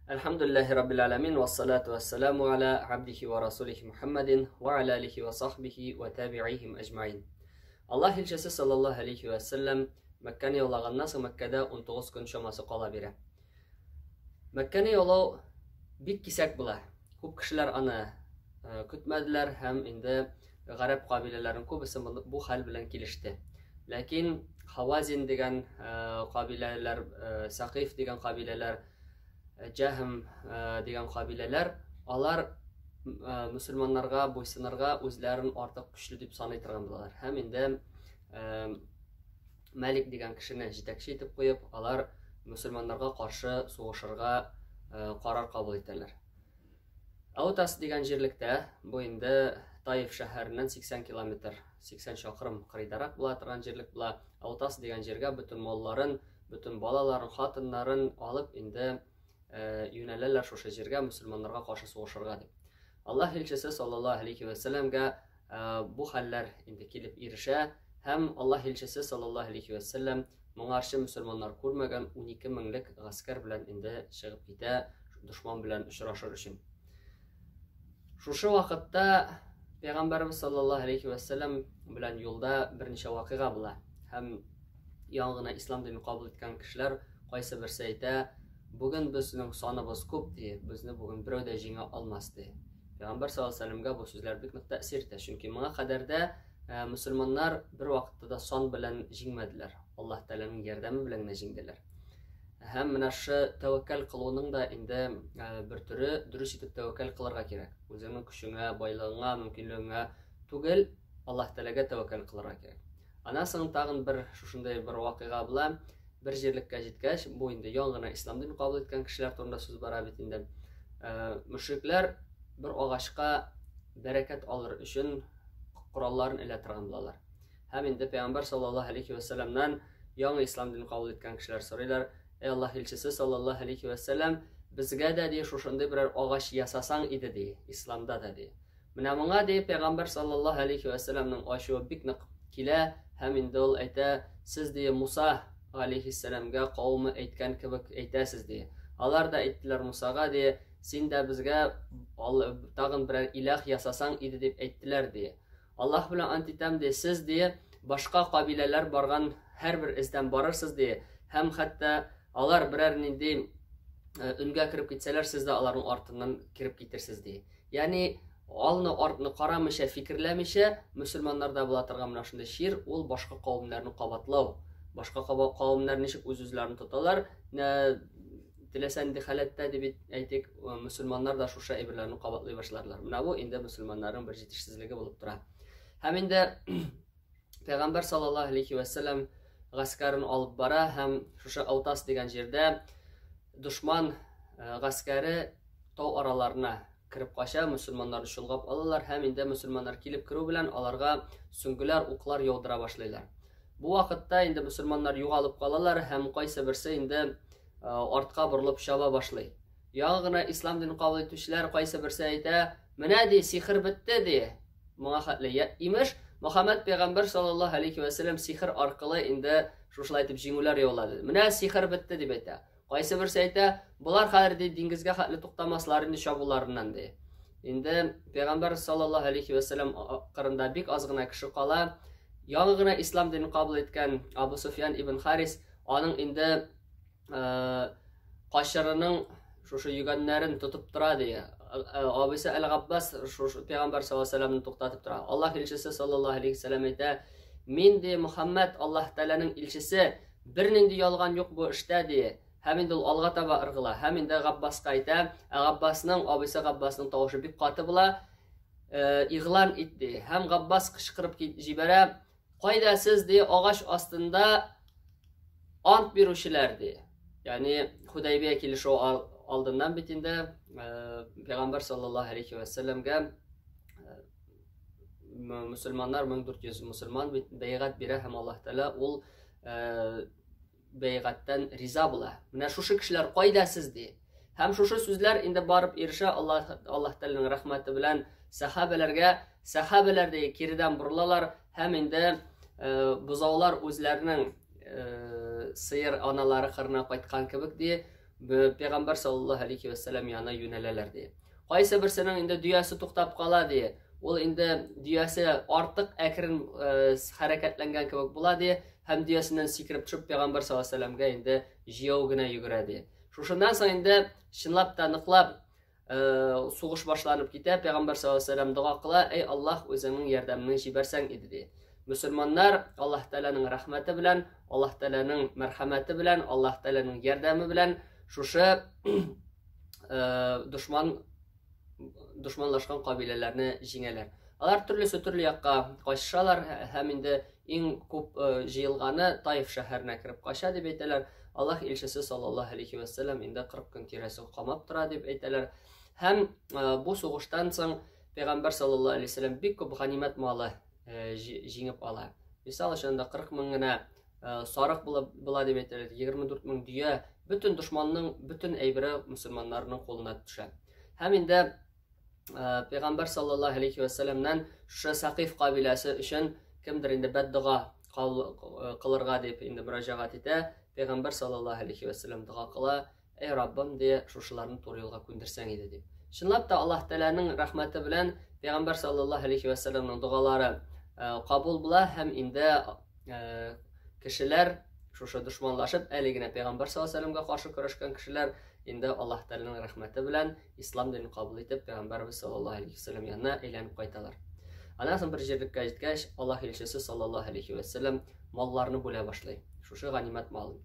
Әлхәмдүлилләһи раббил аламин вассалату вассаламу аля абдихи ва расулихи Мухаммадин ва аля алихи ва сахбихи ва табиихим әҗмаин. Аллаһ илчесе саллаллаһу алейхи ва сәлләм Мәккәне яулаганнан соң Мәккәдә 19 көн чамасы кала бирә. Мәккәне яулау бик кисәк була. Күп кешеләр аны көтмәделәр һәм инде гарәп кабиләләренең күбесе бу хәл белән килеште. Ләкин Хавазин дигән кабиләләр, Сакиф дигән кабиләләр, Җәһм дигән кабиләләр, алар мөселманнарга буйсынырга үзләрен артык көчле дип саный торган булалар. Һәм инде Мәлик дигән кешене җитәкче итеп куеп, алар мөселманнарга каршы сугышырга карар кабул итәләр. Аутас дигән җирлектә, бу инде Таиф шәһәреннән 80 километр, 80 чакрым кырыйдарак була торган җирлек була. Аутас дигән җиргә бөтен малларын, бөтен балаларын, хатыннарын алып инде юнәләләр шушы җиргә мөселманнарга каршы сугышырга дип. Аллаһ илчесе саллаллаһу алейхи вә сәлләмгә бу хәлләр инде килеп ирешә һәм Аллаһ илчесе саллаллаһу алейхи вә сәлләм моңарчы мөселманнар күрмәгән 12 меңлек гаскәр белән инде чыгып китә дошман белән очрашыр өчен. Шушы вакытта Пәйгамбәрбез саллаллаһу алейхи вә сәлләм белән юлда берничә вакыйга була. Һәм яңа гына ислам динен кабул иткән кешеләр кайсы берсе әйтә, бүген безнең саныбыз күп ди, безне бүген берәү дә җиңә алмас ди. Пәйгамбәр саллаллаһу алейһи вәсәлләмгә бу сүзләр бик нык тәэсир итә, чөнки моңа кадәр дә мөселманнар бер вакытта да сан белән җиңмәделәр. Аллаһ Тәгаләнең ярдәме белән генә җиңделәр. Һәм менә шы тәвәккәл кылуның да инде бер төре дөрес итеп тәвәккәл кылырга кирәк. Үзеңнең көчеңә, байлыгыңа, мөмкинлегеңә түгел, Аллаһ Тәгаләгә тәвәккәл кылырга кирәк. Аннан соң тагын бер шушындый бер вакыйга була. Бер җирлеккә җиткәч, бу инде яңа гына ислам динен кабул иткән кешеләр турында сүз бара бит инде. Мөшрикләр бер агачка бәрәкәт алыр өчен коралларын элә торган булалар. Һәм инде Пәйгамбәр саллаллаһу алейхи вәсәләмнән яңа ислам динен кабул иткән кешеләр сорыйлар: "Эй Аллаһ илчесе саллаллаһу алейхи вәсәләм, безгә дә ди шушындый берәр агач ясасаң иде ди, исламда да ди." Менә моңа ди Пәйгамбәр саллаллаһу алейхи вәсәләмнең ачуы бик нык килә һәм инде ул әйтә, сез ди Муса алейхиссәламгә кавымы әйткән кебек әйтәсез ди. Алар да әйттеләр Мусага ди, син дә безгә тагын берәр иләх ясасаң иде дип әйттеләр ди. Аллаһ белән ант итәм ди, сез ди башка кабиләләр барган һәрбер эздән барырсыз ди һәм хәтта алар берәр нинди өнгә кереп китсәләр, сез дә аларның артыннан кереп китерсез ди. Ягъни алны артны карамыйча, фикерләмичә, мөселманнарда була торган менә шундый чир, ул башка кавемнәрне кабатлау. Башка кавемнәр ничек үз-үзләрен тоталар, теләсә нинди халәттә дип әйтик, мөселманнар да шушы әйберләрне кабатлый башладылар. Менә бу инде мөселманнарның бер җитешсезлеге булып тора. Һәм инде Пәйгамбәр саллаллаһу алейхи вә сәлләм гаскәрен алып бара һәм шушы Аутас дигән җирдә дошман гаскәре тау араларына кереп кача, мөселманнарны чолгап алалар һәм инде мөселманнар килеп керү белән аларга сөңгеләр, уклар яудыра башлыйлар. Бу вакытта инде мөселманнар югалып калалар һәм кайсы берсе инде артка борылып чаба башлый. Яңа гына ислам динен кабул итүчеләр кайсы берсе әйтә, менә ди, сихер бетте ди. Моңа хәтле я, имеш, Мөхәммәд пәйгамбәр саллаллаһу алейхи вә сәлләм сихер аркылы инде шушылай итеп җиңүләр яулады. Менә сихер бетте дип әйтә. Кайсы берсе әйтә, болар хәзер ди диңгезгә хәтле туктамаслар инде чабуларыннан ди. Инде пәйгамбәр саллаллаһу алейхи вә сәлләм кырында бик аз гына кеше кала. Яңа гына ислам динен кабул иткән Абу Суфьян ибн Харис аның инде качырының шушы йөгәннәрен тотып тора ди. Абыйсы Әл-Габбас шушы пәйгамбәр саллаллаһу алейһи вәсәлләмне туктатып тора. Аллаһ илчесе саллаллаһу алейһи вәсәлләм әйтә: "Мин ди Мухаммад Аллаһ Тәгаләнең илчесе, бернинди ялган юк бу эштә ди." Һәм инде ул алга таба ыргыла. Һәм инде Габбаска әйтә, ә Габбасның абыйсы Габбасның тавышы бик каты була. Игълан ит ди. Һәм Габбас кычкырып җибәрә: Кайда сез, ди, агач астында ант бирүчеләр, ди. Ягъни Худайбия килешүе алдыннан бит инде Пәйгамбәр саллаллаһу алейхи ва сәлләмгә мөселманнар 1400 мөселман бит бәйгать бирә һәм Аллаһ Тәгалә ул бәйгатьтән риза була. Менә шушы кешеләр кайда сез ди. Һәм шушы сүзләр инде барып ирешә Аллаһ Аллаһ Тәгаләнең рәхмәте белән сәхабәләргә, сәхабәләр ди киредән борылалар һәм инде бозаулар үзләренең сыер аналары кырына кайткан кебек ди. Пәйгамбәр саллаллаһу алейхи ва сәлләм янына юнәләләр ди. Кайсы берсенең инде дөясе туктап кала ди. Ул инде дөясе артык әкрен хәрәкәтләнгән кебек була ди һәм дөясеннән сикереп төшеп Пәйгамбәр саллаллаһу алейхи ва сәлләмгә инде җияү генә йөгерә ди. Шушыннан соң инде чынлап та ныклап сугыш башланып китә. Пәйгамбәр саллаллаһу алейһи ва сәлләм дога кыла: "Әй Аллаһ, үзеңнең ярдәмеңне җибәрсәң иде", ди. Мөселманнар Аллаһ Тәгаләнең рәхмәте белән, Аллаһ Тәгаләнең мәрхәмәте белән, Аллаһ Тәгаләнең ярдәме белән шушы дошман дошманлашкан кабиләләрне җиңәләр. Алар төрлесе төрле якка качышалар һәм инде иң күп җыелганы Таиф шәһәренә кереп кача дип әйтәләр. Аллаһ илчесе саллаллаһу алейхи ва сәлләм инде 40 көн тирәсе камап тора дип әйтәләр. Һәм бу сугыштан соң Пәйгамбәр саллаллаһу алейхи ва сәлләм бик күп ганимәт малы җиңеп ала. Мисал өчен, анда 40 мең генә сарык була, була дип әйтәләр, 24 мең дөя, бөтен дошманның бөтен әйбере мөселманнарның кулына төшә. Һәм инде Пәйгамбәр саллаллаһу алейхи ва сәлләмнән шушы Сакиф кабиләсе өчен кемдер инде бәддога кылырга дип инде мөрәҗәгать итә. Пәйгамбәр саллаллаһу алейхи ва сәлләм дога кыла: "Әй Раббым, ди, шушыларны туры юлга күндерсәң иде", дип. Чынлап та Аллаһ Тәгаләнең рәхмәте белән Пәйгамбәр саллаллаһу алейхи ва сәлләмнең догалары кабул була һәм инде кешеләр шушы дошманлашып әле генә Пәйгамбәр саллаллаһу алейхи ва сәлләмгә каршы көрәшкән кешеләр инде Аллаһ Тәгаләнең рәхмәте белән ислам динен кабул итеп, Пәйгамбәрбез саллаллаһу алейхи ва сәлләм янына әйләнеп кайталар. Аннан соң бер җирлеккә җиткәч, Аллаһ илчесе саллаллаһу алейхи ва сәлләм малларны бүлә башлый. Шушы ганимәт малын.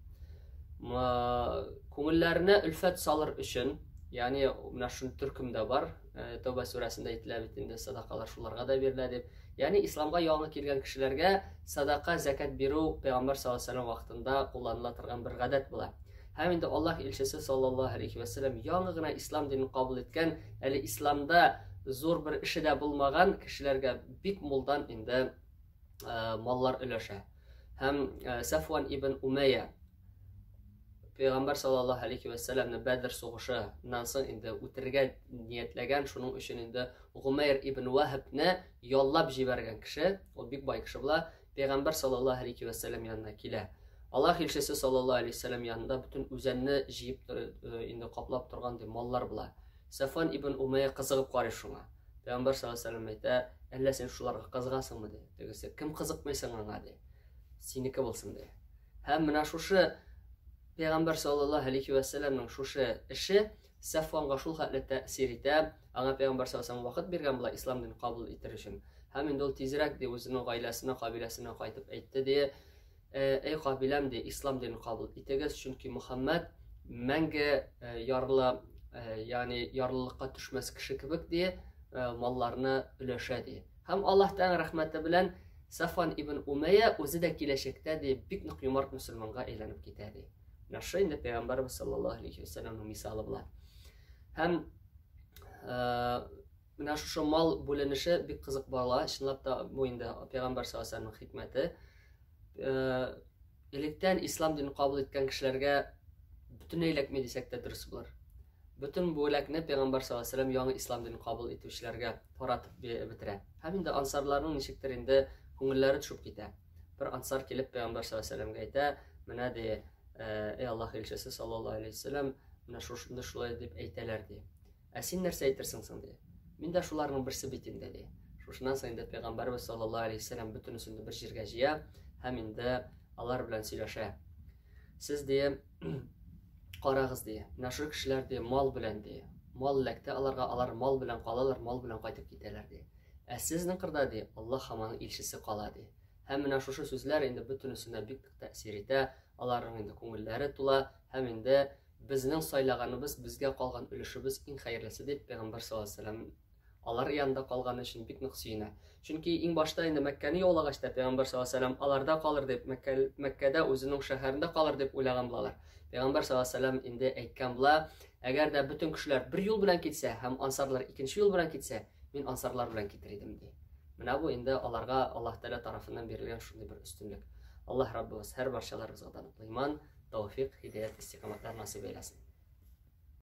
Күңелләренә өлфәт салыр өчен, ягъни менә шундый төркем дә бар, Тәүбә сүрәсендә әйтелә бит инде, садакалар шуларга да бирелә дип. Ягъни исламга яңа килгән кешеләргә садака, зәкят бирү Пәйгамбәр саллаллаһу алейһи ва сәлләм вакытында кулланыла торган бер гадәт була. Һәм инде Аллаһ илчесе саллаллаһу алейхи ва сәлләм яңа гына ислам динен кабул иткән, әле исламда зур бер эше дә булмаган кешеләргә бик мулдан инде маллар өләшә. Һәм Сафван ибн Умәйя Пәйгамбәр саллаллаһу алейхи ва сәлләмне Бәдр сугышыннан соң инде үтерергә ниятләгән, шуның өчен инде Гумәйр ибн Ваһбны яллап җибәргән кеше, ул бик бай кеше була, Пәйгамбәр саллаллаһу алейхи ва сәлләм янына килә. Аллаһ илчесе саллаллаһу алейхи ва сәлләм янында бөтен үзәнне җыеп инде каплап торган ди маллар була. Сафван ибн Умайя кызыгып карый шуңа. Пәйгамбәр саллаллаһу алейхи ва сәлләм әйтә: "Әллә син шуларга кызыгасыңмы?" ди. Тегесе: "Кем кызыкмый соң аңа?" ди. "Синеке булсын", ди. Һәм менә шушы Пәйгамбәр саллаллаһу алейхи ва сәлләмнең шушы эше Сафванга шул хәтле тәэсир итә. Аңа Пәйгамбәр саллаллаһу алейһи ва сәлләм вакыт биргән була ислам динен кабул итер өчен. Һәм инде ул тизрәк ди үзенең гаиләсенә, кабиләсенә кайтып әйтте ди: "Әй кабиләм, ди, ислам динен кабул итегез, чөнки Мөхәммәд мәңге ярлы, ягъни ярлылыкка төшмәс кеше кебек ди, малларны өләшә", ди. Һәм Аллаһ Тәгаләнең рәхмәте белән Сафван ибн Умәйя үзе дә киләчәктә ди бик нык юмарт мөселманга әйләнеп китә ди. Менә шул инде Пәйгамбәрбез саллаллаһу алейхи ва сәлләмнең мисалы була. Һәм менә шушы мал бүленеше бик кызык була. Чынлап та бу инде Пәйгамбәр саллаллаһу алейһи ва сәлләмнең хикмәте. Электән ислам динен кабул иткән кешеләргә бөтенләй эләкми дисәк тә дөрес булыр. Бөтен бүләкне Пәйгамбәр саллаллаһу алейһи ва сәлләм яңа ислам динен кабул итүчеләргә таратып бетерә. Һәм инде ансарларның ничектер инде күңелләре төшеп китә. Бер ансар килеп Пәйгамбәр саллаллаһу алейһи ва сәлләмгә әйтә: "Менә ди, эй Аллаһ илчесе саллаллаһу алейһи ва сәлләм, менә шушында шулай дип әйтәләр", ди. Ә син нәрсә әйтерсең соң, ди. Мин дә шуларның берсе бит инде, ди. Шушыннан соң инде Пәйгамбәрбез саллаллаһу алейһи ва сәлләм бөтенесен бер җиргә җыя һәм инде алар белән сөйләшә. Сез, ди, карагыз, ди, менә шул кешеләр, ди, мал белән, ди, мал эләкте аларга, алар мал белән калалар, мал белән кайтып китәләр, ди. Ә сезнең кырда, ди, Аллаһ һәм аның илчесе кала, ди. Һәм менә шушы сүзләр инде бөтенесенә бик нык тәэсир итә, аларның инде күңелләре тула һәм инде безнең сайлаганыбыз, безгә калган өлешебез иң хәерлесе дип Пәйгамбәр саллаллаһу алейһи ва сәлләм алар янында калганы өчен бик нык сөенә. Чөнки иң башта инде Мәккәне яулагач та Пәйгамбәр саллаллаһу алейһи ва сәлләм аларда калыр дип, Мәккә, Мәккәдә үзенең шәһәрендә калыр дип уйлаган булалар. Пәйгамбәр саллаллаһу алейһи ва сәлләм инде әйткән була, әгәр дә бөтен кешеләр бер юл белән китсә һәм ансарлар икенче юл белән китсә, мин ансарлар белән китер идем, ди. Менә бу инде аларга Аллаһ Тәгалә тарафыннан бирелгән шундый бер өстенлек. Аллаһ Раббыбыз һәр барчаларыбызга да ныклы иман, тәүфик, һидәят, истикамәтләр насыйп әйләсен.